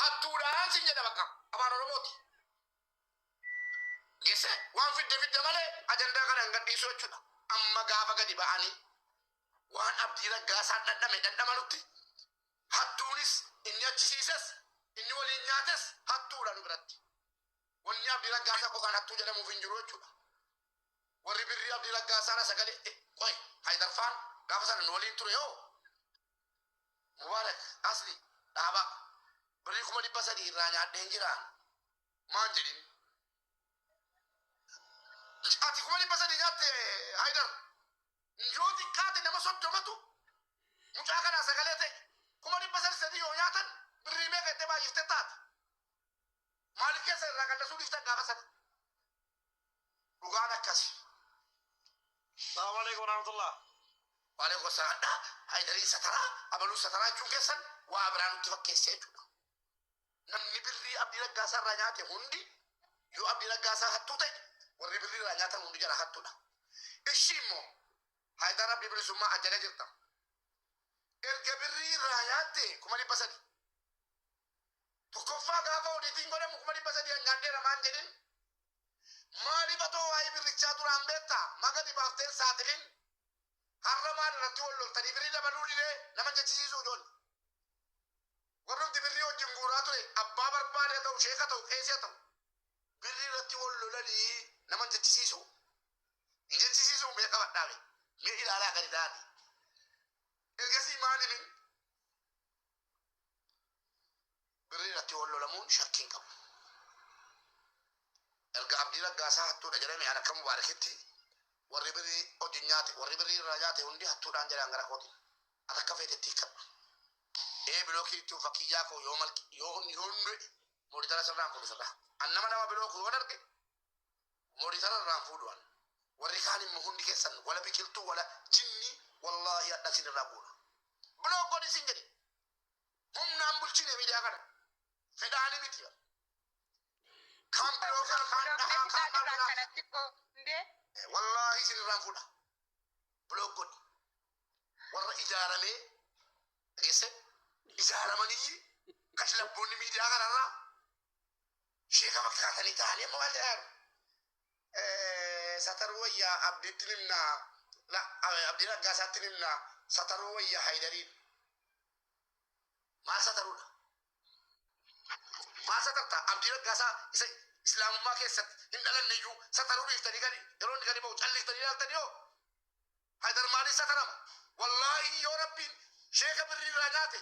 Hattuudhaan sin jedha bakka afaan Oromooti. Gesse waan fidde fidde malee ajandaa kana hin gadhiisu jechuudha. Amma gaafa gadi ba'anii waan Abdii Raggaasaan dhandhame dhandhamanutti hattuunis inni achisiises inni waliin nyaates hattuudha nu biratti. Wanni Abdii Raggaasaa qofaan hattuu jedhamuuf hin jiru jechuudha. Warri birrii Abdii Raggaasaadha sagalee qoy Haydarfaan gaafa sana nu waliin ture yoo Mubaarak asli dhaaba birrii 300,000 irraa nyaadheen jira maan jedhin. Ati 300,000 nyaatte Haydar. Yoo xiqqaate nama 30tu mucaa kanaa sagalee ta'e 300,000 yoo nyaatan birrii meeqa jettee baay'iftee taata. Maaliif keessa irraa qannasuu dhiiftan gaafa sana? Dhugaan akkasi. Assalamu alaikum warahmatullah. Waalaikum assalam. Haydariin sataraa abaluu sataraa jechuun keessan waa biraa nutti fakkeesse jechuudha. Namni birrii Abdii Raggaasaa irraa nyaate hundi yoo Abdii Raggaasaa hattuu ta'e warri birrii irraa nyaatan hundi jala hattuudha. Ishii immoo Haydar Abdii Bilisummaa ajjala jirta. Erga birrii irraa nyaatte 300,000. Tokkoffaa gaafa odiitiin godhamu 300,000 nyaadheera maan jedhin. Maaliif atoo waa'ee birrichaa duraan beektaa magadi baafteen saaxilin har'a maal irratti wal loltanii birrii dabaluu didee nama jechisiisuu ijoollee. Warrumti birrii wajjin guuraa ture abbaa barbaade haa ta'u sheeka ta'u qeesii haa ta'u birrii irratti wal lolanii nama jechisiisuu. Hin jechisiisuu mee qabadhaa mee mee ilaalaa gadi taate. Ergasii maaliifin birrii irratti wal lolamuun shakkii hin qabu. Erga Abdii Raggaasaa hattuudha jedhame an akka Mubaarakitti warri birrii hojii nyaate warri birrii irraa nyaate hundi hattuudhaan jedhaan gara kootiin. Ati akka feetetti hiikkadhu. Ee bilookii jechuun fakkiyyaa koo yoo malki yoo yoo du'e mooditara sirraan fuudhu sirraa. An nama nama bilooku yoon arge mooditara irraan fuudhu an. Warri kaan immoo hundi keessan wala biqiltuu wala jinni wallaahi hadha isin irraa guura. Block godhi isin jedhe. Humnaan bulchine miidiyaa kana. Fedhaanii miti. Kaan bilookaa kaan dhahaa kaan maal godhaa. Kanatti koo ndee Wallaahi isin irraan fuudha. Block godhi. Warra ijaaramee dhageesse ijaaramanii kashlabboonni miidiyaa kanarraa sheeka fakkaatanii ta'anii amma maal jedhaa jiru? Sataruu wayyaa Abdiitti nimnaa Abdii Raggaasaatti nimnaa sataruu wayyaa Haydariin. Maal sataruudha? Maal satarta? Abdii Raggaasaa isa Islaamummaa keessatti hin dhalanne iyyuu sataruu dhiiftanii gadi yeroo inni gadi ba'u calliftanii ilaaltanii hoo? Haydar maaliif satarama? Wallaahi yoo Rabbiin sheeka birrii irraa nyaate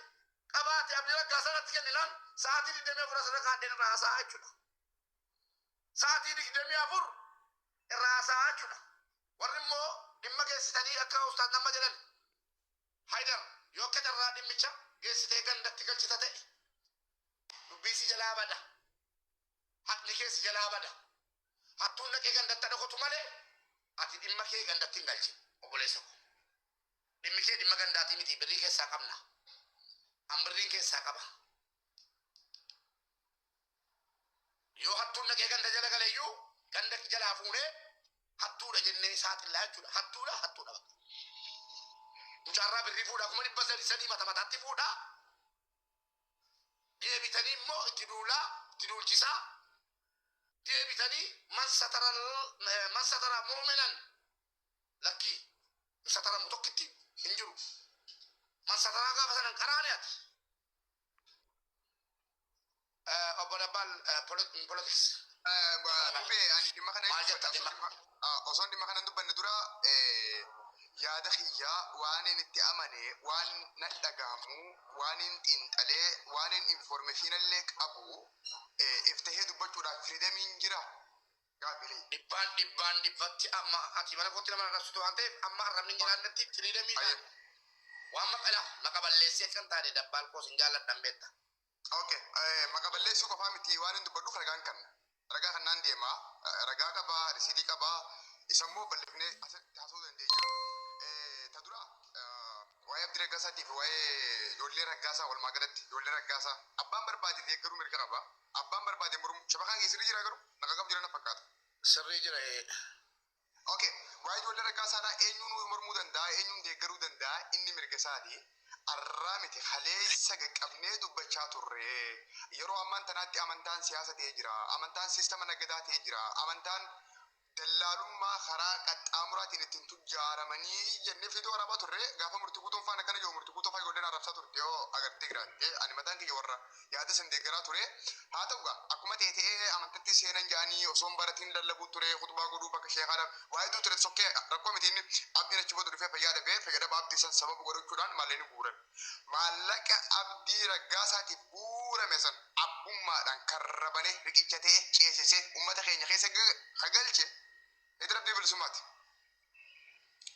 qabaate Abdii Raggaasaa natti kenninaan sa'aatii 24 asirra kaadheen irraa haasa'aa jechuudha. Sa'aatii 24 irraa haasa'aa jechuudha. Warri immoo dhimma geessitanii akka ustaaz nama jedhan Haydar yoo akka carraa dhimmicha geessitee gandatti galchita ta'e dubbii si jalaa bada. Haqni kee si jalaa bada. Hattuun dhaqee gandatti dhokatu malee ati dhimma kee gandatti hin galchin obboleessa koo. Dhimmi kee dhimma gandaatii miti birrii keessaa qabna. An birriin keessaa qaba. Yoo hattuun dhaqee ganda jala gale iyyuu ganda jalaa fuunee hattuudha jennee saaxillaa jechuudha. Hattuudha hattuudha bakka. Mucaarraa birrii fuudhaa 300,000 mata mataatti fuudhaa. Deebitanii immoo itti duulaa itti duulchisaa. Deebitanii man satara mu'minan lakkii sataramu tokkitti hin jiru. Man sataraa gaafa sanan qaraane ati. Obbo Dabbaal politics. Bubbee ani dhimma kana Maal jetta dhimma? Osoo dhimma kana dubbanne dura yaada kiyyaa waan inni itti amane waan na dhagahamu waan inni xiinxalee waan inni information illee qabu iftahee dubbachuudhaaf freedomiin jira gaaffilee. Dhibbaan dhibbaan dhibbatti amma ati mana kootti nama arrabsitu waan ta'eef amma arrabni hin jiraannetti freedomiidhaan waan maqala maqa balleessee kan taane Dabbaal koos hin jaalladhan beekta. Okay, maqa balleessuu qofaa miti waan hin dubbadhuuf ragaan kanna. Ragaa kannaan deema, ragaa qabaa, risiidii qabaa, isa immoo bal'ifnee asitti haasa'uu dandeenya. Ta dura waa'ee Abdii Raggaasaatiif waa'ee ijoollee Raggaasaa walumaa galatti ijoollee Raggaasaa abbaan barbaade deeggaruu mirga qaba. Abbaan barbaade mormuu shabakaan keessirri jira garuu naqa qabu jira na fakkaata. Sirrii jira. Okay, waa'ee ijoollee Raggaasaadhaa eenyuun mormuu danda'a, eenyuun deeggaruu danda'a, inni mirga isaati. Arraa miti, haleessa qaqqabnee dubbachaa turre. Yeroo ammaan tanaatti amantaan siyaasa ta'ee jira. Amantaan siistama nagadaa ta'ee jira. Amantaan dallaalummaa karaa qaxxaamuraatiin ittiin tujjaaramanii jennee fidoo arabaa turre. Gaafa Murtii Guutuun faana akkana jiru, Murtii Guutuu faa ijoolleen arrabsaa turte yoo agartee jiraatte, ani mataan kiyya warra yaada san deeggaraa ture. Haa ta'u gaa, akkuma ta'e ta'ee, amantatti seenan jedhanii osoo hin baratiin lallabuu ture, khutbaa godhuu bakka sheekaadha waa hedduu ture. Sokkee rakkoo miti. Inni Abdiin achi booda dhufee fayyaa dhabee, fayyadama Abdii san sababa godhachuudhaan maallaqni guurame. Maallaqa Abdii Raggaasaatiif guurame san abbummaadhaan karrabane, riqicha ta'e ceesisee ummata keenya keessa kagalche Heydar Abdii Bilisummaati.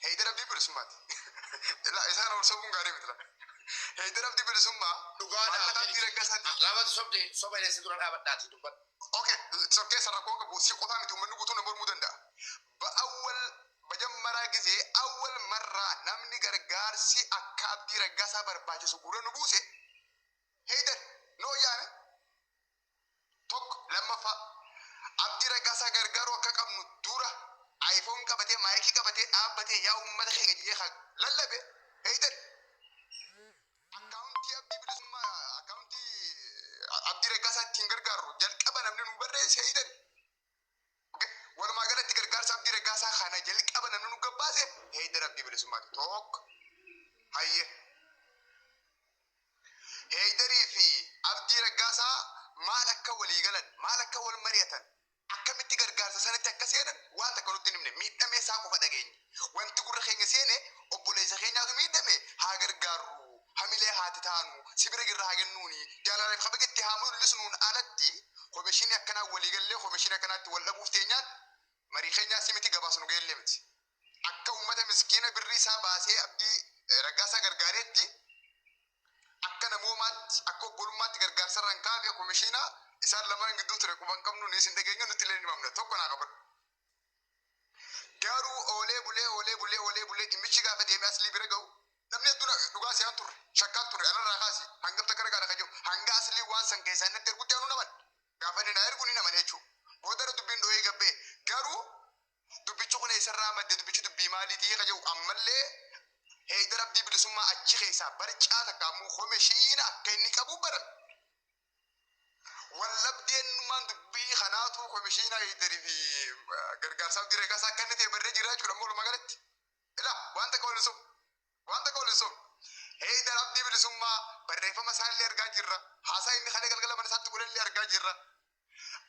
Heydar Abdii Bilisummaati. Isaan ol sobuun gaarii miti. Heydar Abdii Bilisummaa Dhugaadha. maallaqa Abdii Raggaasaatiif. Gaafa sobde soba illee si dura dhaabadhaati dubbadhu. Okay, sokkee sarara qabu si qofaa miti, uummanni guutuun na mormuu danda'a. Ba'awwal መጀመሪያ ጊዜ awwal marraa namni gargaarsi akka Abdii Raggaasaa barbaachisu gurra nu buuse Heydar noo yaane tokko. Lammaffaa, Abdii Raggaasaa gargaaruu akka qabnu dura iPhone qabatee, maayikii qabatee dhaabbatee, "Yaa uummata keenya," jedhee kan lallabe Heydar. Akkaawuntii Abdii Bilisummaa, akkaawuntii Abdii Raggaasaa ittiin gargaarru jalqaba namni nu barreesse Heydar. Walumaa galatti gargaarsa Abdii Raggaasaa kana jalqaba namni nu gabbaase Heydar Abdii Bilisummaati. Tokko. Hayye. Heydarii fi Abdii Raggaasaa maal akka walii galan, maal akka wal mari'atan, akkamitti gargaarsa sanatti akka seenan waan takka nutti hin himne. Miidhamee isaa qofa dhageenye. Wanti gurra keenya seene, obboleessa keenyaatu miidhame, haa gargaarru, hamilee haati taanu, sibira girra haa kennuuni, jaalalaaf kabajatti haa mul'isnuun alatti, komishinii akkanaa waliigallee komishinii akkanaatti wal dhabuuf teenyaan marii keenyaa si miti, gabaasnu ga'ellee miti. Akka uummata miskiina birrii isaa baasee Abdii Raggaasaa gargaareetti, akka namoomaatti, akka obbolummaatti gargaarsa irraan kaafee komishinaa isaan lamaan gidduu ture quban qabnu, ni isin dhageenya, nutti illee hin himamne. Tokko naa qabadhu. Garuu oolee bulee, oolee bulee, oolee bulee, dhimmichi gaafa deemee Aslii bira ga'u, namni hedduun dhugaa se'an turre, shakkaan turre. Anarraa kaasi hangam takka ragaadha kan jiru, hanga Aslii waan san keessaa inni ergutti anuu naman, gaafa inni na ergu ni naman jechuudha. Booda dubbiin dho'ee gabbee, garuu dubbichi kun eessarraa madde, dubbichi dubbii maaliitii kan jiru, ammallee Heydar Abdii Bilisummaa achi keessaa barcaa takka ammoo komishiina akka inni qabu baran. Wallabdeennumaan dubbii kanaatu komishiina Heydarii fi gargaarsa Abdii Raggaasaa akka inni ta'e barree jira jechuudha ammoo walumaa galatti. Ilaa, waan takka waliin sobu. Waan takka waliin sobu. Heydar Abdii Bilisummaa barreeffama isaallee argaa jirra. Haasaa inni kalee galgala mana isaatti godhallee argaa jirra.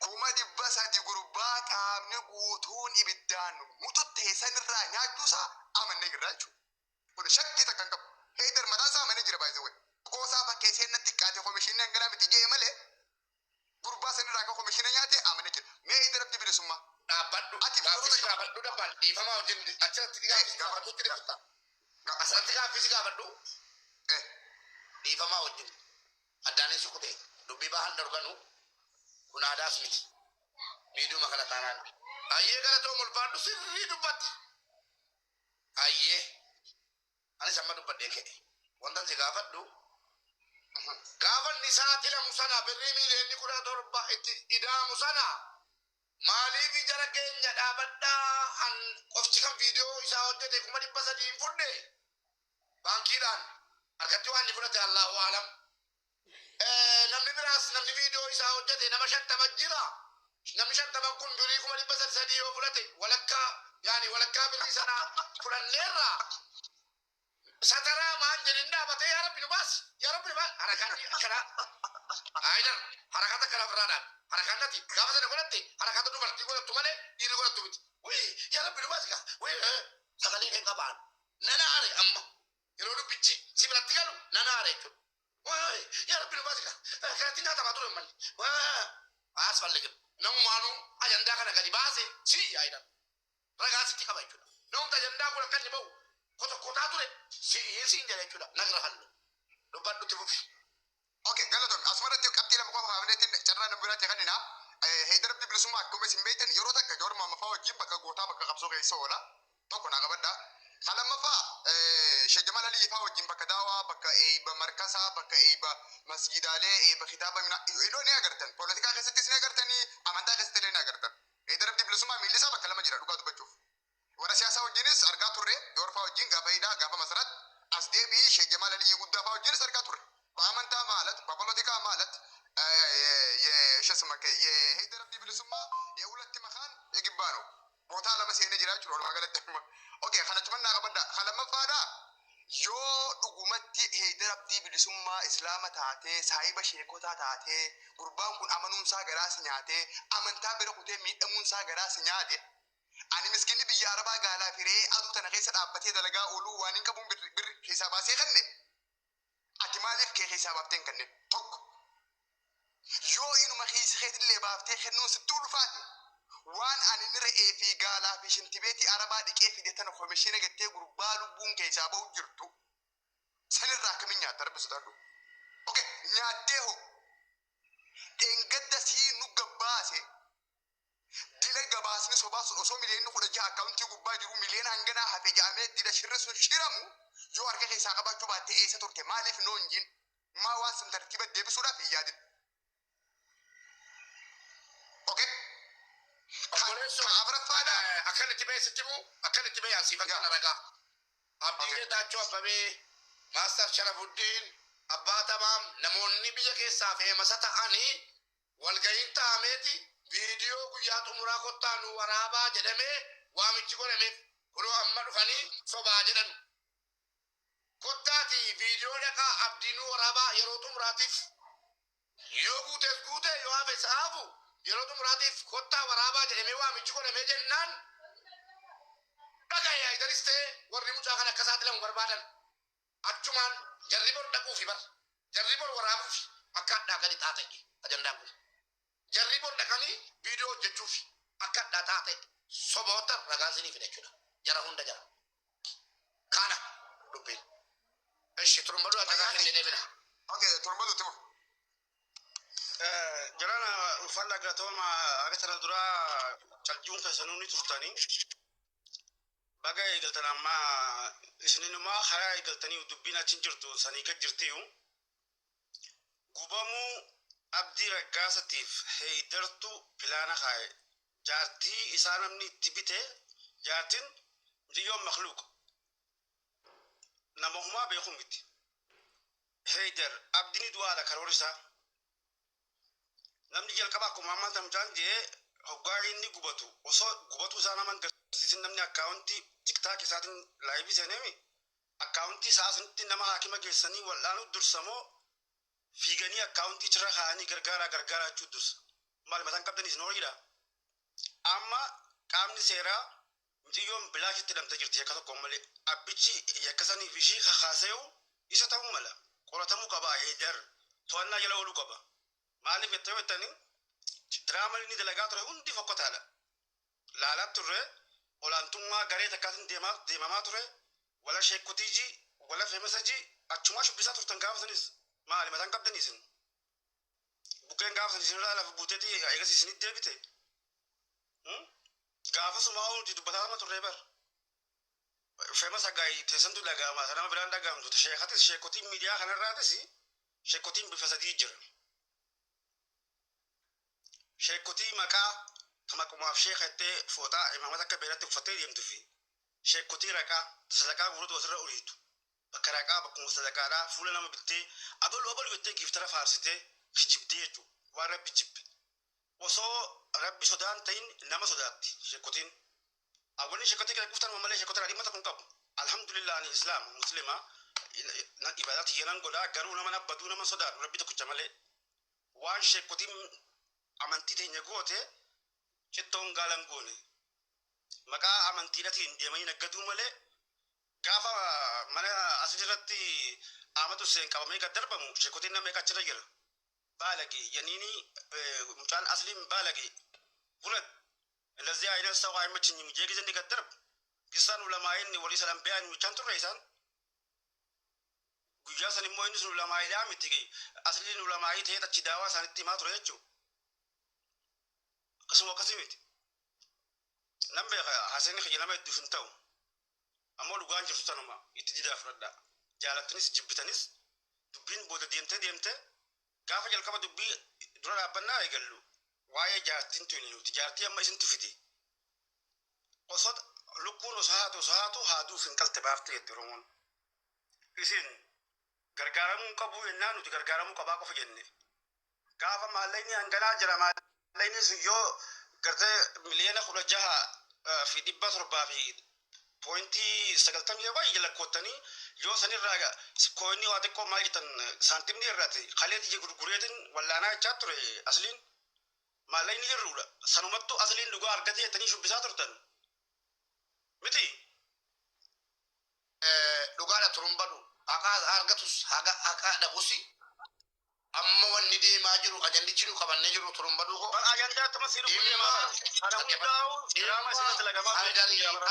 300,000 gurbaa qaamni guutuun ibiddaan mututte sanirraa nyaachuusaa amannee jirra jechuudha. Kun shakkii takka hin qabu. Heydar mataan isaa amanee jira baay'ee wayi. Qoosaa fakkeessee natti xiqqaate, komishinii hanganaa miti jee malee, gurbaa sanirraa akka komishina nyaate amanee jira. Mee Heydar Abdii Bilisummaa. Dhaabbadhu. Ati Gaaffii si firoota gaafadhu dabbaan dhiifama wajjin achirratti gaaffii si gaafadhu itti dhufta. Asirratti gaaffii si gaafadhu dhiifamaa wajjin. Addaanin sukute dubbii bahan darbanu kun aadaas miti. Miidhuma kana taanaan. Ayyee, galatoom, ulfaadhu, sirrii dubbatti. Ayyee, anis amma dubbadhee ka'e. Wantan si gaafadhu, gaafa inni saaxilamu sana, birrii miiliyoonni 17 itti ida'amu sana, maaliif jara keenya dhaabadhaa, an qofti kan viidiyoo isaa hojjete 300,000 hin fudhe baankiidhaan harkatti waan inni fudhate Allahu alam. Namni biraas, namni viidiyoo isaa hojjete nama 50 jira. Namni 50 kun birrii 300,000 yoo fudhate, walakkaa, yaani walakkaa birrii sanaa fudhanneerra. Sataraa maan jedhin dhaabatee, "Yaa Rabbi nu baasi, yaa Rabbi nu baasi," harakaan akkanaa Ayidar harakata akkana ofirraa dhaabe. Harakaan nati gaafa sana godhatte harakata dubartii godhattu malee dhiirri godhattu miti. "Wii, yaa Rabbi nu baasi kaa, wii," sagalee kan qabaan. Nana aare, amma yeroo dubbichi si biratti galu nana aare jechuudha. "Wii, yaa Rabbi nu baasi kaa, kanatti nyaatamaa ture manni." Asfalligim. Namumaanuu ajandaa kana gadi baase si Ayidar. Ragaa sitti qaba jechuudha. Namumti ajandaa kun akka inni bahu kotokkotaa ture si siin jedha jechuudha. Nagra hallu. Dubbadhutti fufi. Okay, galatoom. Asumarratti qabxii lama qofa kaafneetiin carraa nama biraatti kan hinaa. Heydar Abdii Bilisummaa akkuma isin beektan yeroo takka Joor Maamafaa wajjin bakka gootaa, bakka qabsoo keessa oola. Tokko naa qabadha. Kan lammaffaa, Sheekh Jamaal Aliyyi faa wajjin bakka daawaa, bakka eeyba markasaa, bakka eeyba masgidaalee, eeyba kitaaba minaa iddoo ni agartan. Poolitikaa keessattis ni agartanii, amantaa keessatti illee ni agartan. Heydar Abdii Bilisummaa miilli isaa bakka lama jira dhugaa dubbachuuf. Warra siyaasaa wajjinis argaa turre, Joor faa wajjin gaafa hidhaa, gaafa masarat as deebi'ee Sheekh Jamaal Aliyyi guddaa faa. Islaama taatee, saahiba sheekotaa taatee, gurbaan kun amanuunsaa garaa si nyaatee, amantaa bira kutee miidhamuunsaa garaa si nyaate. Ani miskinni biyya Arabaa gaalaa firee aduu tana keessa dhaabbatee dalagaa ooluu waan hin qabuun birri birri keessaa baasee kenne. Ati maaliif kee keessaa baaftee hin kenne? Tokko. Yoo inuma keessa keetillee baaftee kennuun sitti ulfaate, waan ani inni re'ee fi gaalaa fi shintibeetii Arabaa dhiqee fide tana komishina gattee gurbaa lubbuun keessaa bahu jirtu sanirraa akkamiin nyaatta? Rabbi sodaadhu. Okay, nyaattee hoo dheengadda sii nu gabbaase dila gabaasni sobaa sun osoo miliyoonni 16 akkaawuntii gubbaa jiru, miliyoona hanganaa hafe jedhamee dila shirri sun shiramu yoo harka keessaa qabaachuu baatte, eessa turte? Maaliif noo hin jin? Maa waan sun tartiiba deebisuudhaaf hin yaadin? Okay. Obboleessoo. Ka afuraffaadha. Akkan itti ba'e sitti himu, akkan itti ba'e asiifan kana ragaa. Abdii Geetaachoo Abbabee, Maastar Sharafuddin, Abbaa Tamaam, namoonni biyya keessaa feemasa ta'anii walga'iin ta'ameeti viidiyoo guyyaa xumuraa kottaa nu waraabaa jedhamee waamichi godhameef kunoo amma dhufanii sobaa jedhan. Kottaati viidiyoo dhaqaa abdii nu waraabaa yeroo xumuraatiif, yoo guutees guute, yoo hafe sa'aafu, yeroo xumuraatiif kottaa waraabaa jedhamee waamichi godhamee jennaan dhaga'e. Ayidaris ta'e warri mucaa kana akka saaxilamu barbaadan achumaan jarri bor dhaquufi bar jarri bor waraabuufi akka addaa gadi taate ajandaan kun jarri bor dhaqanii viidiyoo hojjechuufi akka addaa taate soboota ragaan sinii fida jechuudha, jara hunda jara kana dubbiin. Ishi turumbaduu akka kennee deebina. Okay, torba duuti moo? Jarana ulfaadha, galatooma. Akka tana duraa caljuun keessanuu ni turtanii. Baga eegaltan, ammaa isininumaa karaa eegaltanii dubbiin achi hin jirtu sanii gad jirtiyu. Gubamuu Abdii Raggaasatiif Heeydartu pilaana kaaye. Jaartii isaa namni itti bite, jaartiin mucayyoon makluuq nama humaa beeku miti. Heydar Abdiin du'aadha karoora isaa. Namni jalqaba akkuma ammaa tamcaan jee hoggaa inni gubatu osoo gubatu isaa nama hin garsiisin namni akkaawuntii TikTok isaatiin live seeneemi. Akkaawuntii isaa sanitti nama haakima geessanii wal'aanuu dursamoo fiiganii akkaawuntii irra kaa'anii gargaaraa gargaaraa jechuu dursa? Maali, mataan qabdanis isin horiidha. Amma qaamni seeraa mucayyoon bilaashitti hidhamtee jirti yakka tokko malee. Abbichi yakka saniif ishii kakaaseewu isa ta'uu mala. Qoratamuu qaba, Heydar to'annaa jala ooluu qaba. Maaliif jettee yoo jettanii, diraamaan inni dalagaa ture hundi fokkotaadha. Laalaa turre, olaantummaa garee takkaatiin deemamaa ture. Wala sheekkotiiji wala feemasaji achumaa shubbisaa turtan gaafa sanis, maali, mataan qabdanii isin? Bukkeen gaafa san isinirraa lafa buuteeti eegas isinitti deebite. Gaafa sumaa nuti dubbataa turre bar. Feemasa gaa'ii teessantu dhaga'ama, nama biraan dhaga'amtu. Sheekatis sheekotiin miidiyaa kanarraatis sheekotiin bifa sadii jira. Sheekotii maqaa tamaqumaaf sheeka jettee fooxaa imaamata akka beelatti uffattee deemtu fi sheekotii raqaa sadaqaa guutuu asirra oliitu. Bakka raqaa bakkuma sadaqaadhaa fuula nama bittee abalu abalu jettee giiftara faarsitee kijibdee jechuudha. Waan Rabbi jibbe. Osoo Rabbi sodaan ta'in nama sodaatti sheekotiin. Awwanni sheekotii kana kuftan malee sheekotii dhimma tokko hin qabu. Alhamdulillah, ani Islaama Muslima, ibaadaa tiyya godhaa, garuu nama nabbaduu nama sodaadhu Rabbi tokkicha malee. Waan sheekotiin amantii teenya goote cittoon gaalan goone. Maqaa amantiidhatiin deemanii naggaduu malee, gaafa mana asirratti Ahmad Hussein qabamee gad darbamu sheekotiin nama meeqa achirra jira. Baalage yaniini mucaan asliin baalage wurat እንደዚህ አይነት ሰው አይመችኝም ጊዜ እንዲቀጥር gisaan ulamaa'inni walii sadan bayaan mucaan turre isaan guyyaa san immoo inni sun ulamaa'iidhaa miti, asliin ulamaa'ii ta'ee achi daawaa isaanitti himaa ture jechuudha. Akkasuma akkasii miti. Nan beeka, haasawni kiyya nama hedduuf hin ta'u. Ammoo dhugaan jirtu tanuma, itti didaa fudhadhaa. Jaalattanis jibbitanis dubbiin booda deemtee deemtee gaafa jalqaba dubbii dura dhaabbannaa eegallu waa'ee jaartiin tuni nuti jaartii amma isintu fide. Osoo lukkuun osoo haatu haaduuf hin qalte baaftee jetti Oromoon. Isin gargaaramuu qabu jennaan nuti gargaaramuu qabaa qofa jenne. Gaafa maallaqni hanganaa jira, maallaqni sun yoo gartee 16,700,000. Poointii 90 baay'ee lakkoottanii yoo sanirraa kooyinii waa xiqqoo maal jettan saantimni irraati kaleetii gurgureetiin wallaanaa jechaa ture asliin maallaqni jirruudha. Sanumattuu asliin dhugaa argatee jettanii shubbisaa turtan. Miti. Dhugaadha turumbadu haqa argatus haqa haqa dhabus amma wanni deemaa jiru ajandichi nu qabannee jiru turumbaduu koo. Ajandaa tuma siin dhufuu deemaa kana hundaa'u diraama isinatti lagamaa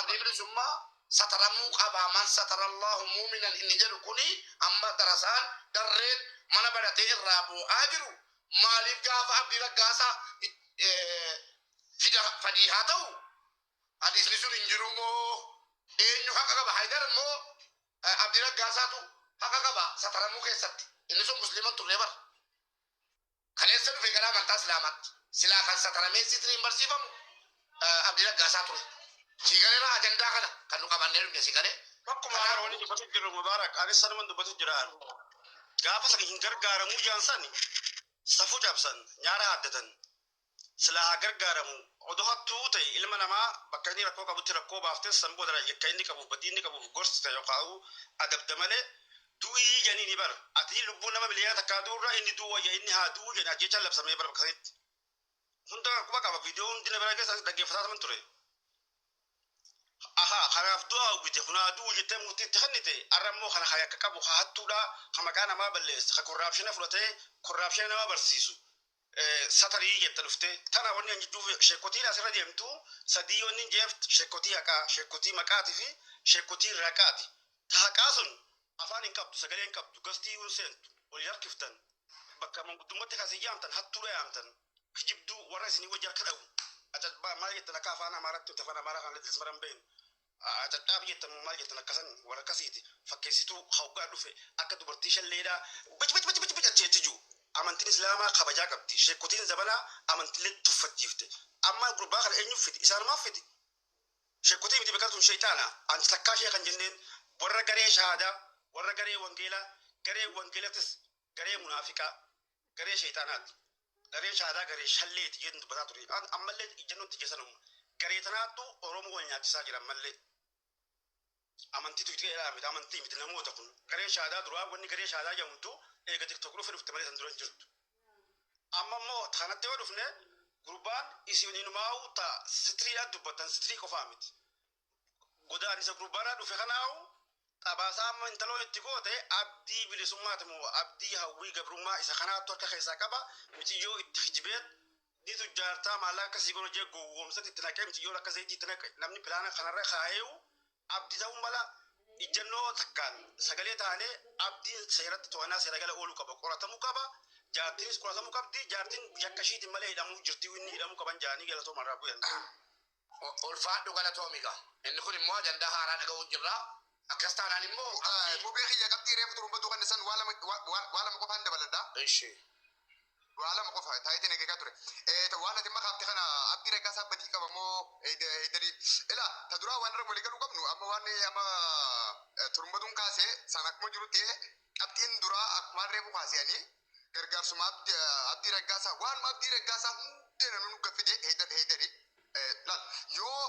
Abdii bilisummaa sataramuu qaba man satarallahu muuminan inni jedhu kuni amma darasaan darreen mana baratee irraa bu'aa jiru maaliif gaafa Abdii Raggaasaa fida fadii haa ta'u hadiisni sun hin jiru moo eenyu haqa qaba? Haydar immoo Abdii Raggaasaatu haqa qaba sataramuu keessatti. Inni sun musliiman turre bara kaleessa dhufe gara amantaa islaamaatti silaa kan sataramee sitiriin barsiifamu Abdii Raggaasaa ture. Siigaleera ajandaa kana kan nu qabannee dhufne siigalee. Akkuma haara wani dubbatu jiru Mubaarak anis sanuman dubbatu jira. Gaafa san hin gargaaramuu jaan san safuu cabsan nyaara haaddatan sila haa gargaaramu odoo hattuu ta'e ilma namaa bakka inni rakkoo qabutti rakkoo baaftee san booda yakka inni qabuuf badii inni qabuuf gorsite yookaan adabda malee du'ii janii ni bara ati lubbuu nama 1 miliyoona duurra inni du'u wayya inni haa du'u jani ajjechaan labsamee bara bakka sanitti. Hunda quba qaba viidiyoo hundi na bira keessa dhaggeeffataa ture. Aha, kanaaf du'a hawwite kunaa du'u jettee murtii itti kennite. Arra immoo kana haa yakka qabu haa hattuudha haa maqaa namaa balleessa haa corruption fudhatee corruption nama barsiisu satarii jette dhufte. Tana wanni an jidduuf sheekotiin asirra deemtu sadii wanni jeeft sheekotii haqaa, sheekotii maqaatii fi sheekotii raqaati. Ta haqaa sun afaan hin qabdu, sagalee hin qabdu, gastii hin seentu wal harkiftan bakka manguddummaatti kasii yaamtan hattuudha yaamtan kijibduu warra isinii wajji harka dhabu acacbaa maal jettan akka afaan Amaaraatti afaan Amaaraa kan leellismaran beenu acaccaab jettan maal jettan akkasan warra akkasiiti fakkeessituu hawgaa dhufe akka dubartii shalleedhaa bic bic bic bic bic acheetti jiru. Amantiin islaamaa kabajaa qabdi. Sheekotiin zabanaa amantiilee tuffachiifte. Amma gurbaa kana eenyuuf fidi? Isaanumaaf fidi. Sheekotii miti beekamtuun sheexaana anti takkaa shee kan jenneen warra garee shahaadaa, warra garee wangeelaa, garee wangeelatis garee munaafiqaa, garee sheexaanaati. Garee shahaadaa garee shalleeti jedhu dubbataa ture. Ammallee ijjannoon tijjeessanuma garee tanaattu Oromoo wal nyaachisaa jira ammallee. Amantiitu itti miti, amantii miti. Namoota kun garee shahaadaa duraa wanni garee shahaadaa jedhamtu eega TikTok dhufe dhufte malee san dura hin jirtu. Amma immoo kanatti yoo dhufne gurbaan isinumaa'u ta sitiriidhaan dubbattan sitirii qofaa miti. Godaan isa gurbaadhaa dhufe kanaa'u xabaasaa amma intaloo itti goote abdii bilisummaati moo abdii hawwii gabrummaa isa kanaattu harka keessaa qaba. Mitiyyoo itti hijibeet ni tujjaartaa maallaqa akkasii goona jee gowwoomsatti itti naqee mitiyyoo akka zayitii itti naqe. Namni pilaana kanarra kaa'eeyu abdii ta'uu mala. Ijjannoo takkaan sagalee taanee abdiin seeratti to'annaa seera gala ooluu qaba, qoratamuu qaba. Jaartiinis qoratamuu qabdi. Jaartiin yakka ishiitiin malee hidhamuu jirti, inni hidhamuu qaban jaanii galatooma irraa bu'an. Ulfaadhu, galatoomiga. Inni kun immoo ajandaa haaraa dhaga'uu jirra. Akkas taanaan immoo. Mubee kiyya, qabxii reefu turumbatuu kan san waa lama qofaan dabaladha. Ishi. Waa lama qofa taayitiin eegaa ture. Waan ati makaafte kana Abdii Raggaasaa badii qaba moo Heedarii? Ila ta duraa waan irra walii galuu qabnu amma waan amma turumbatuun kaasee san akkuma jiru ta'ee qabxiin duraa akkuma reefu kaasee gargaarsuma Abdii Raggaasaa waanuma Abdii Raggaasaa hundee nu gaffide Heedarii. Laal, yoo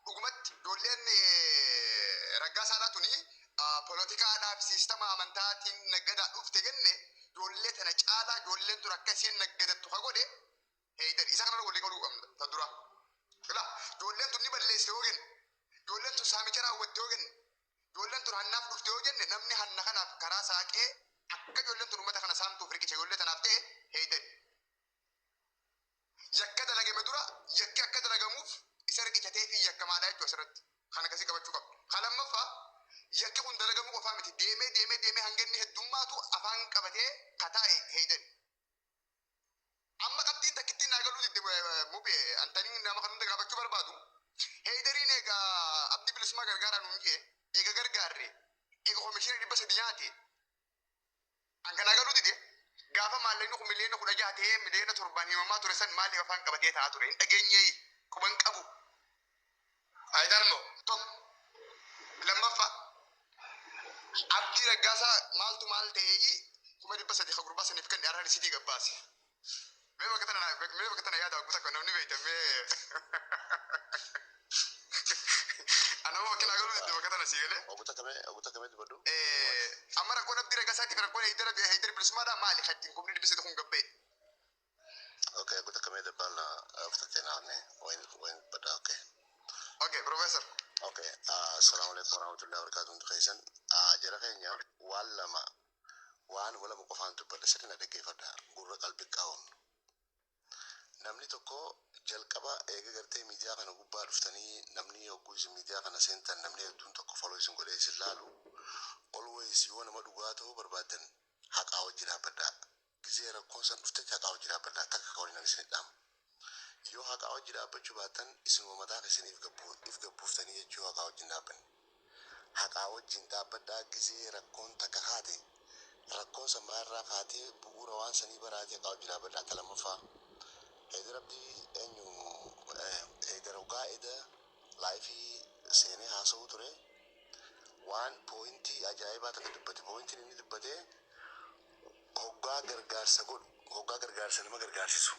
dhugumatti ijoolleen Raggaasaadhaa tuni poolotikaadhaaf siistama amantaatiin naggadaa dhufte jenne, ijoollee tana caalaa ijoolleen tun akka isheen naggadattu ka godhe Heydar. Isa kanarra walii galuu qabna ta dura. Ila ijoolleen tun ni balleessite yoo jenne, ijoolleen tun saamicha raawwatte yoo jenne, ijoolleen tun hannaaf dhufte yoo jenne, namni hanna kanaaf karaa saaqee akka ijoolleen tun uummata kana saamtuuf riqicha ijoollee tanaaf ta'e Heydar. Yakka dalagame dura yakki akka dalagamuuf isa riqichatee fi yakkamaadha jechuudha asirratti. Kan akkasii qabachuu qabdu. Kan lammaffaa, yakki kun dalagamuu qofaa miti, deemee deemee deemee hanga inni heddummaatu afaan qabatee kataa'e Heydari. Amma qabxiin takkittiin naa galuu didde mubee antanii nama kan hunda gaafachuu barbaadu. Heydariin egaa abdii bilisummaa gargaaraa nuun jee eega gargaarre eega koomishina 300 nyaate an kanaa galuu dide. Gaafa maallaqni kun 16 miliyoona ta'ee 7 miliyoonaan himamaa ture san maaliif afaan qabatee taa'aa ture? Hin dhageenyee quban qabu. Haydar moo? Tokko lammaffaa, Abdii Raggaasaa maaltu maal ta'ee 300,000 ka gurbaa saniif kenne arra risiitii gabbaase? Mee bakka tana yaada guutaa kan namni beektan mee anama bakka naa galuu. Si galee? Oguta kamee dubbadhu. Amma rakkoon Abdii Raggaasaatiif rakkoon Heydar Bilisummaadhaa maali? Kan ittiin 300,000 kun gabba'e. Okay, oguta kamee dabbaan uffatee naafne wayin wayin badhaa, okay. Okay, Professor. Okay, assalamu alaikum warahmatullahi wabarakatuh hundi keessan. Jara keenya, waan lama, waan lama qofaan dubbadha, sirri na dhaggeeffadha gurra qalbii qabuun. Namni tokko jalqaba eega gartee miidiyaa kana gubbaa dhuftanii, namni yogguu isin miidiyaa kana seentan, namni hedduun tokko follow isin godhee isin laalu, always yoo nama dhugaa ta'uu barbaaddan haqaa wajji dhaabbadhaa. Gizee rakkoon san dhuftetti haqaa wajji dhaabbadhaa, takka ka waliin isin dhaamu. Yoo haqaa wajji dhaabbachuu baattan, isinuma mataa keessan if gabbuuftanii jechuu haqaa wajjin dhaabbanne. Haqaa wajjin dhaabbadhaa. Gizee rakkoon takka kaate, rakkoon san maarraa kaatee bu'uura waan sanii baraatee haqaa wajjin dhaabbadhaa. Ta lammaffaa, Heydar Abdii eenyu, Heydar hoggaa eda live seenee haasa'uu ture, waan point ajaa'ibaa takka dubbate. Pointiin inni dubbate, hoggaa gargaarsa godhu, hoggaa gargaarsa nama gargaarsisu,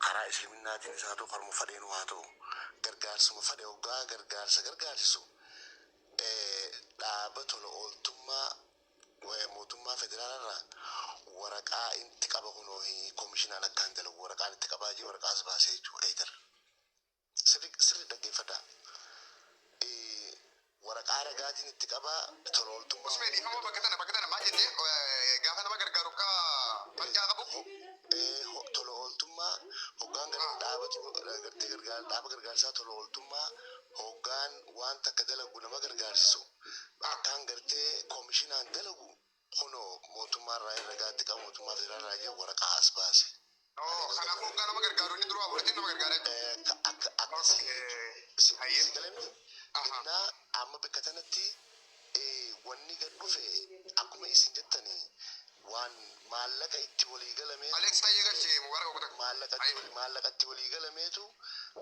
karaa isliminnaatiin haa ta'u, karuma fadheenuu haa ta'u, gargaarsuma fadhe hoggaa gargaarsa gargaarsisu, dhaaba tola ooltummaa mootummaa federaalarraa waraqaa itti qaba, kunoo koomishinaan akkaan dalagu waraqaan itti qabaa jiru, waraqaas baasee jechuudha. Heydar, sirri sirri dhaggeeffadhaa. Waraqaa ragaatiin itti qabaa tola ooltummaa. Usmee, dhiifama, bakka tana maal jettee, gaafa nama gargaaru akka mancaa qabu? Tola ooltummaa hoggaan dhaaba gartee gargaar dhaaba gargaarsaa tola ooltummaa hoggaan waan takka dalagu, nama gargaarsisu, akkaan gartee koomishinaan dalagu, kunoo mootummaa irraa ragaatti qabu, mootummaa federaalaa irraa jiru waraqaa as baase. Oo, kanaafuu hoggaa nama gargaaru inni duraa fudhatee nama gargaara jechuudha. Akka akkasii Okay. Hayyee. si galee miti? Innaa amma bakka tanatti wanni gad dhufe, akkuma isin jettanii, waan maallaqa itti walii galamee Alex Tayyee galchee Mubarak Okutak. Maallaqatti walii galameetu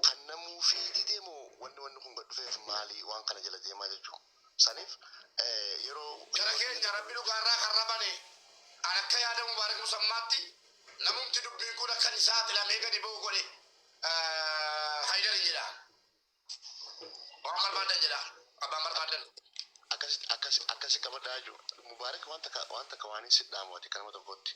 kan namuu fi dideemu wanni kun gad dhufeef maali, waan kana jala deemaa jechuudha. Saniif yeroo Jara keenya, rabbi dhugaarraa kan rabane, an akka yaada Mubaarak Musammaatti, namumti dubbiin kun akkan isaa filamee gadi ba'u godhe Haydar jedha. Waan barbaadan jedha. Abbaan barbaadan. Akkasi akkasi akkasi qabadhaa jiru. Mubaarak, waan takka waan hin sidhaamu ati kanama tokkotti.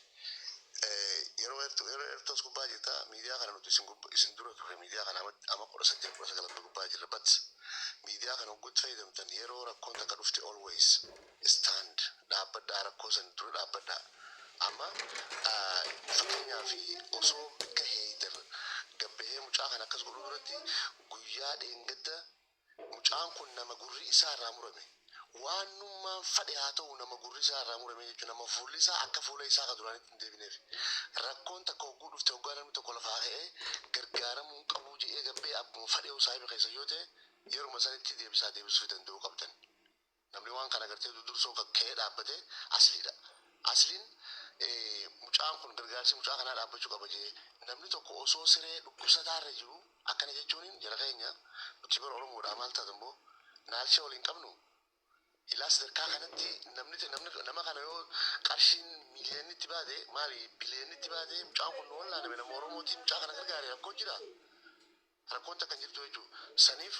Yeroo eertuu as gubbaa jirta, miidiyaa kana nuti isin dura turre, miidiyaa kana amma 18, 19 gubbaa jirra, but miidiyaa kana hogguutti fayyadamtan, yeroo rakkoon takka dhufte always stand dhaabbadhaa, rakkoo san dura dhaabbadhaa. Amma fakkeenyaaf osoo bikka Heydar gabbahee mucaa kana akkas godhuu duratti, guyyaa dheengadda mucaan kun nama gurri isaa irraa murame, waan nummaan fadhe haa ta'u, nama gurri isaa irraa murame jechuun nama fuulli isaa akka fuula isaa ka duraanitti hin deebineef, rakkoon takka hogguu dhufte, hoggaa namni tokko lafaa ka'ee gargaaramuu qabuu jedhee gabbee, abbuma fadhe saahiba keessa yoo ta'e, yeruma sanitti deebisaa deebisuu danda'uu qabdan. Namni waan kana gartee dudursoo ka'ee dhaabbate asliidha. Asliin mucaan kun gargaarsi mucaa kanaa dhaabbachuu qaba jee, namni tokko osoo siree dhukkubsataarra jiru akkana jechuun, jara keenya, nuti bara Oromoodhaa maal taatan immoo naalcha waliin qabnu ilaa sadarkaa kanatti namni nama kana yoo qarshiin miiliyoonitti baate, maali, biliyoonitti baate, mucaan kun nu wallaaname, nama Oromootiin mucaa kana gargaare, rakkoo jira, rakkoon takka hin jirtu jechuudha. Saniif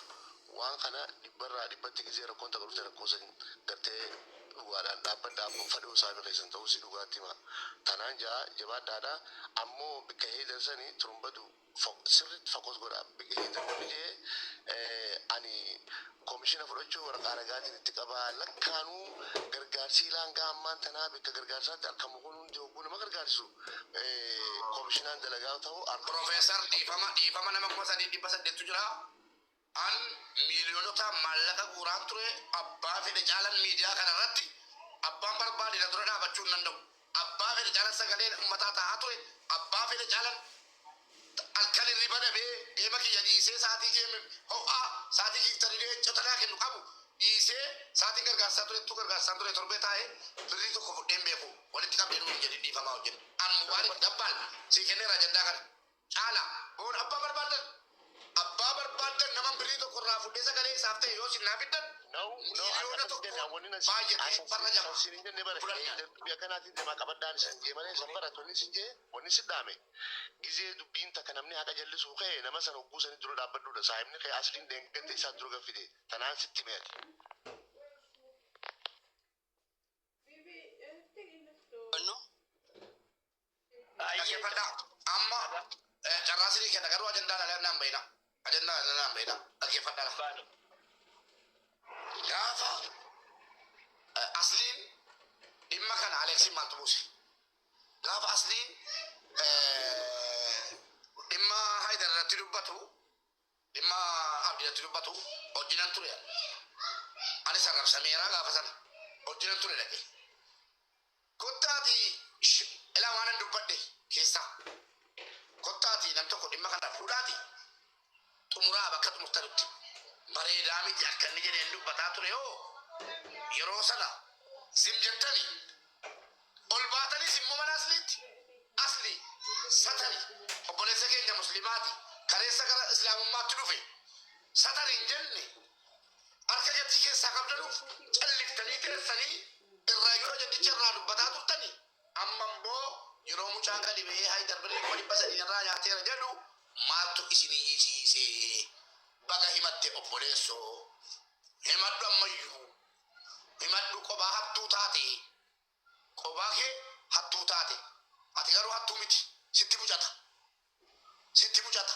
waan kana dhibbarraa dhibbatti, gisee rakkoon takka dhufte, rakkoo san gartee dhugaadhaan dhaabbadhaa, abbaan fadhoo isaa keessan ta'uu si dhugaatti hima. Tanaan jaa jabaadhaadha. Ammoo bikka Heydar sanii turumbatu sirriitti focus godha. Bikka Heydar wanni jee, ani koomishina fudhachuu waraqaa ragaatiin itti qabaa, lakkaanuu gargaarsi ilaangaa ammaan tanaa bikka gargaarsaatti argamu kun hundi hogguu nama gargaarsisu koomishinaan dalagaa ta'u Profeesar, dhiifama, dhiifama, nama 3,800tu jira. An miiliyoonota maallaqa guuraan ture, abbaa fedhe caalan miidiyaa kana irratti abbaan barbaade na dura dhaabachuu hin danda'u. Abbaa fedhe caalan sagalee uummataa ta'aa ture. Abbaa fedhe caalan halkan hirriba dhabee deema kiyya dhiisee, sa'aatii geeme ho'aa, sa'aatii giiftarii leencotanaa kennu qabu dhiisee, sa'aatiin gargaarsaa ture tu gargaarsaa ture, torbee taa'ee birrii tokko fudheen beeku walitti qabdee nuun jedhi, dhiifamaa hojjedhu. An Mubaarik Dabbaal sii kenneera ajandaa kana. Caala boon abbaa barbaadan, abbaa barbaadan, nama birrii tokko irraa fudhee sagalee isaaf ta'e yoo sin naa fiddan No, no, miiliyoona akkas tokko jenne wanni nan baay'atee farra jaba. sin hin jenne bara dubbii akkanaatiin deemaa qabadhaan isin jee malee, san bara tonni isin jee wanni si dhaame, gizee dubbiin takka namni haqa jallisuu ka'e, nama sana hogguu sanii dura dhaabbadhuudha. Saahibni kee asliin deengatti isaa dura gaffite, tanaan sitti meeti. Dhaggeeffadhaa. Amma carraa sinii kenna garuu ajandaan ala naan bayina. Ajandaan ala naan bayina. Dhaggeeffadhaa. Gaafa asliin dhimma kana Aleeksiin maaltu buuse? Gaafa asliin dhimma Haayidar irratti dubbatu, dhimma Abdii irratti dubbatu hojiinan ture. Anis arrabsameera gaafa sana. Hojiinan ture dhaqee. Kottaati ilaa waanan dubbadhe keessaa. Kottaati nam tokko dhimma kana fuudhaati xumuraa bakka xumurtanutti. Bareedaa miti akka inni jedheen dubbataa ture hoo yeroo sana zim jettani ol baatanis immoo mana asliitti asli satari obboleessa keenya muslimaati kareessa gara islaamummaatti dhufe satari hin jenne harka gatii keessaa qabdanuuf calliftanii teessanii irraa yeroo jedhicha irraa dubbataa turtani. Amma immoo yeroo mucaan gadi ba'ee Haayidar birrii 300,000 irraa nyaateera jedhu maaltu isin iyyisiise? Baga himatte obboleessoo, himadhu, ammayyuu himadhu. Qobaa hattuu taate, qobaa kee hattuu taate. Ati garuu hattuu miti, sitti mucata, sitti mucata,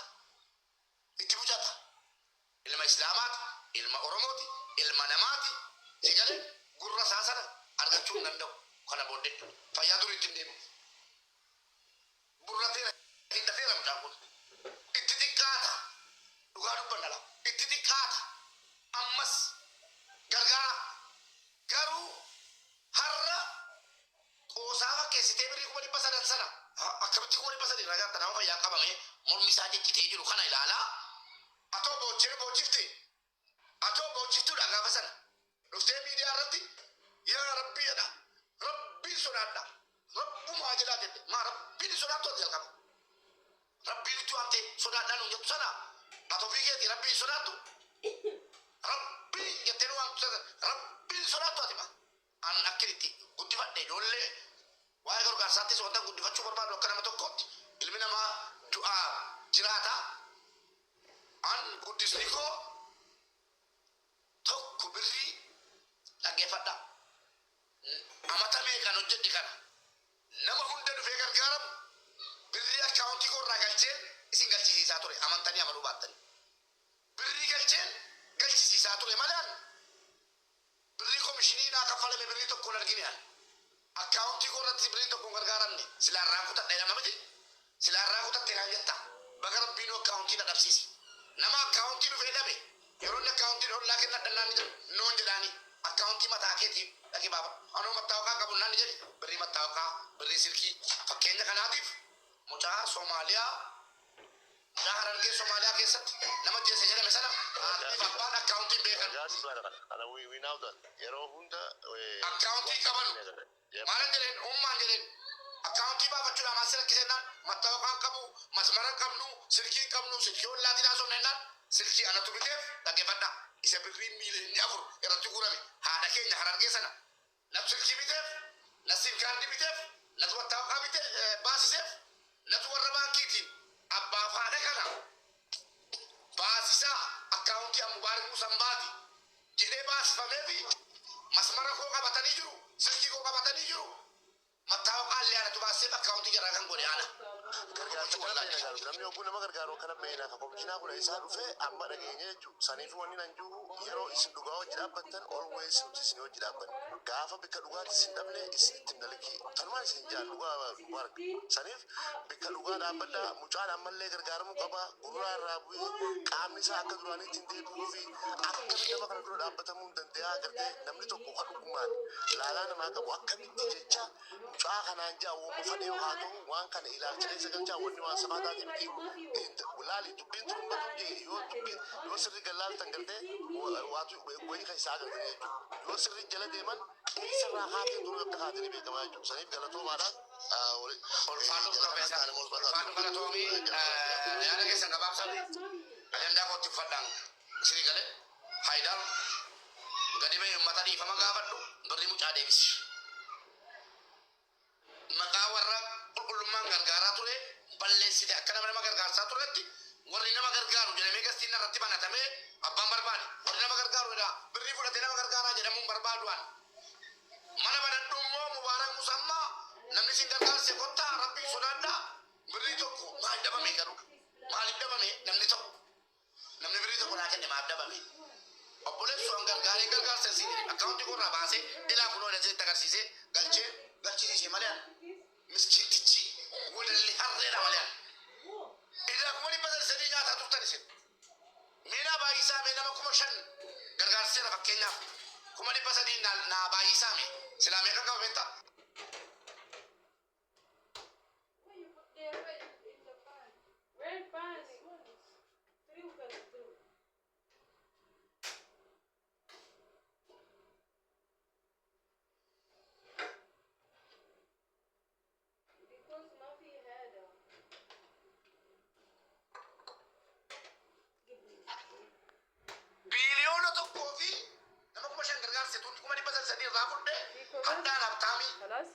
itti mucata. Ilma islaamaati, ilma oromooti, ilma namaati. Si galee gurra isaa sana argachuu hin danda'u. Kana booddee fayyaa durii ittiin deemu burrateera, hidhateera. Mucaan kun itti xiqqaata, dhugaa dubbanna la, itti xiqqaata. Ammas gargaara. Garuu har'a qoosaa fakkeessitee birrii 300,000 sana akkamitti 300,000 irraa nyaatta? Nama fayyaa qabame mormi isaa ciccitee jiru kana ilaalaa atoo boochee boochifte, atoo boochiftuudha. Gaafa sana dhuftee miidiyaa irratti yaa rabbii jedha, rabbiin sodaadha, rabbumaa jedhaa jette. Maa rabbiin sodaattu? Ati jalqaba rabbiin itti waamte sodaadhaa nuun jettu sana ati ofii keetii rabbiin sodaattu? Rabbiin jettee nu waamtu sana rabbiin sodaattu ati? Ma an akkin itti guddifadhe ijoollee waa'ee gargaarsaattis wanta guddifachuu barbaadu akka nama tokkootti ilmi namaa du'aa jiraata. An guddisni koo tokko birrii, dhaggeeffadha, amata meeqan hojjedhe kana nama hunda dhufee gargaaramu birrii akkaawuntii koo irraa galcheen isin galchisiisaa ture. Amantanii amanuu baattanii birrii galcheen galchisiisaa ture malee an birrii komishinii naa kaffalame birrii tokkoon argine. An akkaawuntii koo irratti birrii tokkoon gargaaramne. Silaarraa kutadha jedhama miti, silaarraa kutatte naan jetta. Baga rabbiinuu akkaawuntii na dhabsiise. Nama akkaawuntii dhufee dhabe yeroo inni akkaawuntii ollaa kennadha naan jedhu noon jedhaani akkaawuntii mataa keetii dhaqi baaba. Anoo mattaawaqaa qabu naan jedhe birrii mattaawaqaa, birrii silkii. Fakkeenya kanaatiif mucaa Soomaaliyaa, mucaa Harargee Soomaaliyaa keessatti nama jeesse jedhame sana haatiif abbaan akkaawuntiin beekan. That's better. Kana we know that. Yeroo hunda Akkaawuntii qabanu. Maalan jedheen, ummaan jedheen, akkaawuntii baafachuudhaan maal si rakkisennaan mattaawaqaa qabu, masmara hin qabnu, silkii hin qabnu, silkii ollaatiin haasofne jennaan silkii anatu biteef. Dhaggeeffadha, isa birrii miiliyoonni 4 irratti guurame haadha keenya Harargee sana natu silkii biteef, na SIM kaardii biteef, natu mattaawaqaa bite baasiseef, natu warra baankiitiin abbaaf haadha kana baasisaa akkaawuntii Mubaarak Musambaati jedhee baasifamee fi masmara koo qabatanii jiru, silkii koo qabatanii jiru, mattaawaqaa illee anatu baaseef. Akkaawuntii jaraa kan godhe ana. Gargaarsa kana beena garuu namni yogguu nama gargaaru akkana beena ka komishinaa kun isaa dhufee amma dhageenye jechuudha. Saniif wanni nan jiru yeroo isin dhugaa hojii dhaabbattan always nuti isin hojii dhaabbanna. Gaafa bikka dhugaatti isin dhabne isin ittiin dalagii. Tanumaan isin jaan dhugaa Mubarak. Saniif bikka dhugaa dhaabbadhaa. Mucaan ammallee gargaaramuu qaba. Gurraa irraa bu'ee qaamni isaa akka duraaniitti hin deebi'uu fi akkamitti nama kana dura dhaabbatamuu hin danda'a gartee namni tokko kan dhugumaan laalaa namaa qabu akkamitti jecha mucaa kanaan jaa uuma fadhee haa ta'u waan kana ilaalcha keessa galchaa. Wanni waan safaa taate miti. Laali, dubbiin turumbatu jee yoo dubbiin yoo sirri gallaaltan gartee waatu wayii keessaa agartanii jechuudha. Yoo sirri jala deeman eessarraa haatee duruu akka haatanii beekamaa jechuudha. Saniif galatoomaadhaan. Ulfaatu Profeesar, ulfaatu, galatoomii. Yaada keessan gabaabsatti ajandaa kootti uffadhaan isinii galee. Haayidar gadi bahee uummata dhiifama gaafadhu, birrii mucaa deebisi. Maqaa warra qulqullummaan gargaaraa ture balleessite. Akka nama nama gargaarsaa turetti warri nama gargaaru jedhamee gastiin irratti banatamee abbaan barbaade warri nama gargaaru jedha birrii fudhatee nama gargaaraa jedhamuun barbaadu an. Mana banadhu immoo Mubaarak Musammaa Namni isin gargaarse kottaa Rabbii sodaadhaa. Birrii tokko maal dhabame garuu? Maaliif dhabame namni tokko? Namni birrii tokko naa kenne maaf dhabame? Obboleessu an gargaaree gargaarsa isin akkaawuntii koorraa baasee ilaa kunoo isinitti agarsiisee galchee galchisiise malee an miskiintichi wadalli harreedha malee an. Ilaa 300,000 nyaataa turtan isin. Mee naa baay'isaa, mee nama 5,000 gargaarseera fakkeenyaaf 300,000 naa baay'isaa, mee silaa meeqa qaba beektaa? Where you put there in the pan? Where pan? Three can do. Because ما في هذا. Give me. 1 biliyoona fi nama 5,000 gargaarse tun 300,000 irraa fudhee haddaan habtaamii خلاص؟ 1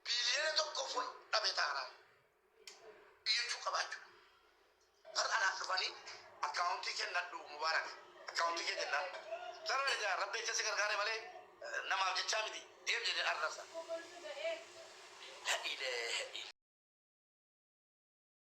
biliyoona foi dhabe taanaan biyyachuu qabaachuu. Har'a anaan dhufanii akkaawuntii kennadhu, Mubaarak akkaawuntii kee kennaan. Sarara egaa Rabbi jecha si gargaare malee namaaf jechaa miti, deem jedhee arrabsa. La ilaha.